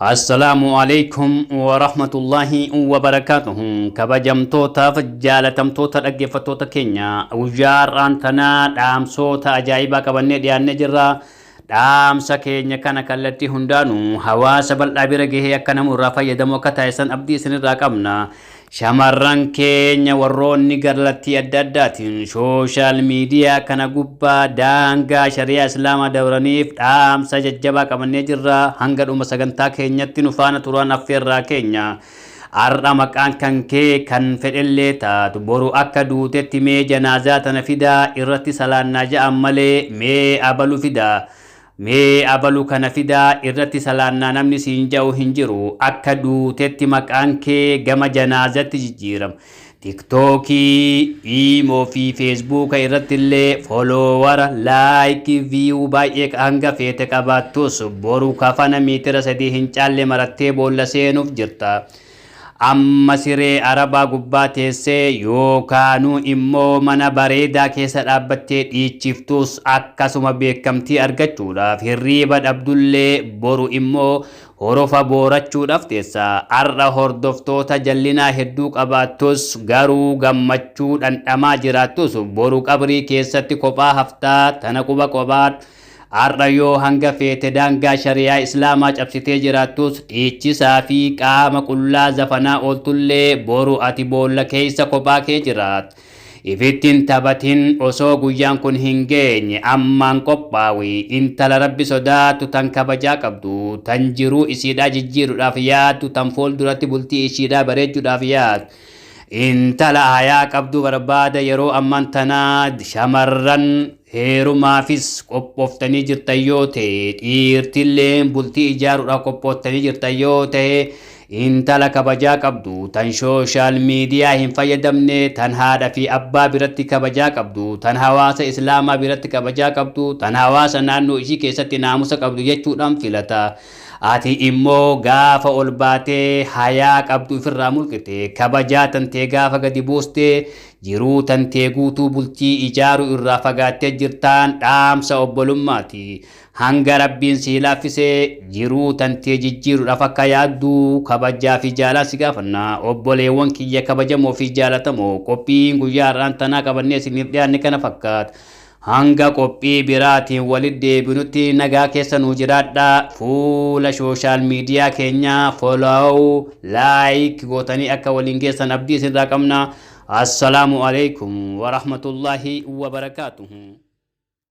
Assalaamu alaikum wa rahmatullahi wa barakaatuhu. Kabajamtootaaf jaalatamtoota dhaggeeffattoota keenya, guyyaa har'aan tanaa dhaamsoota ajaa'ibaa qabannee dhiyaannee jirra. Dhaamsa keenya kana kallattii hundaanuu hawaasa bal'aa bira gahee akka namu irraa fayyadamu akka taasisan abdii isinirraa qabna. Shamarran keenya warroonni kallattii adda addaatiin social media kana gubbaa daangaa shari'aa Islaamaa dabraniif dhaamsa jajjabaa qabannee jirra. Hanga dhuma sagantaa keenyatti nu faana turan affeerraa keenya. Har'a maqaan kan kee kan fedhellee taatu, boru akka duutetti mee janaazaa tana fidaa irratti salaannaa ja'an malee, mee abalu fidaa, mee abalu kana fidaa irratti salaannaa namni siin ja'u hin jiru. Akka duutetti maqaan kee gama janaazatti jijjiirama. TikTokii, Imo fi Facebooka irratti illee follower, like, view baay'ee hanga feete qabaattus, boru kafana miitira 3 hin caalle marattee boolla seenuuf jirta. Amma siree Arabaa gubbaa teessee yookaanuu immoo mana bareedaa keessa dhaabbattee dhiichiftus, akkasuma beekamtii argachuudhaaf hirriiba dhabdullee, boru immoo horofa boorachuudhaaf teessa. Har'a hordoftoota jallinaa hedduu qabaattus, garuu gammachuu dhandhamaa jiraattus, boru qabrii keessatti kophaa haftaa, tana quba qobaadhu. Har'a yoo hanga feete daangaa shari'aa Islaamaa cabsitee jiraattus, dhiichisaa fi qaama qullaa zafanaa ooltullee, boru ati boolla keessa kophaa kee jiraat. Ifittiin taphatin. Osoo guyyaan kun hin geenye ammaan qophaawi. Intala Rabbi sodaattu, tan kabajaa qabdu, tan jiruu isiidhaa jijjiiruudhaaf yaaddu, tan fuulduratti bultii ishiidhaa bareechuudhaaf yaaddu, intala hayaa qabdu barbaada. Yeroo ammaan tanaa shamarran heerumaafis qophooftanii jirtan yoo ta'e, dhiirtillee bultii ijaaruudhaaf qophooftanii jirtan yoo ta'e, intala kabajaa qabdu, tan social media hin fayyadamne, tan haadha fi abbaa biratti kabajaa qabdu, tan hawaasa Islaamaa biratti kabajaa qabdu, tan hawaasa naannoo ishii keessatti naamusa qabdu jechuudhaan filata. Ati immoo gaafa ol baatee hayaa qabdu ofirraa mulqite, kabajaa tantee gaafa gadi buuste, jiruu tantee guutuu bultii ijaaruu irraa fagaattee jirtaan. Dhaamsa obbolummaati. Hanga Rabbiin sii laaffisee jiruu tantee jijjiiruudhaaf akka yaaddu kabajaa fi jaalaa si gaafanna. Obboleewwan kiyya kabajamoo fi jaalatamoo, qophiin guyyaa har'aan tanaa qabannee isiniif dhiyaanne kana fakkaata. Hanga qophii biraatiin walitti deebinutti nagaa keessa nuu jiraadha. Fuula social media keenyaa follow, like gootanii akka waliin geessan abdii isinirraa qabna. Assalaamu alaikum wa rahmatullahi wa barakaatuhu.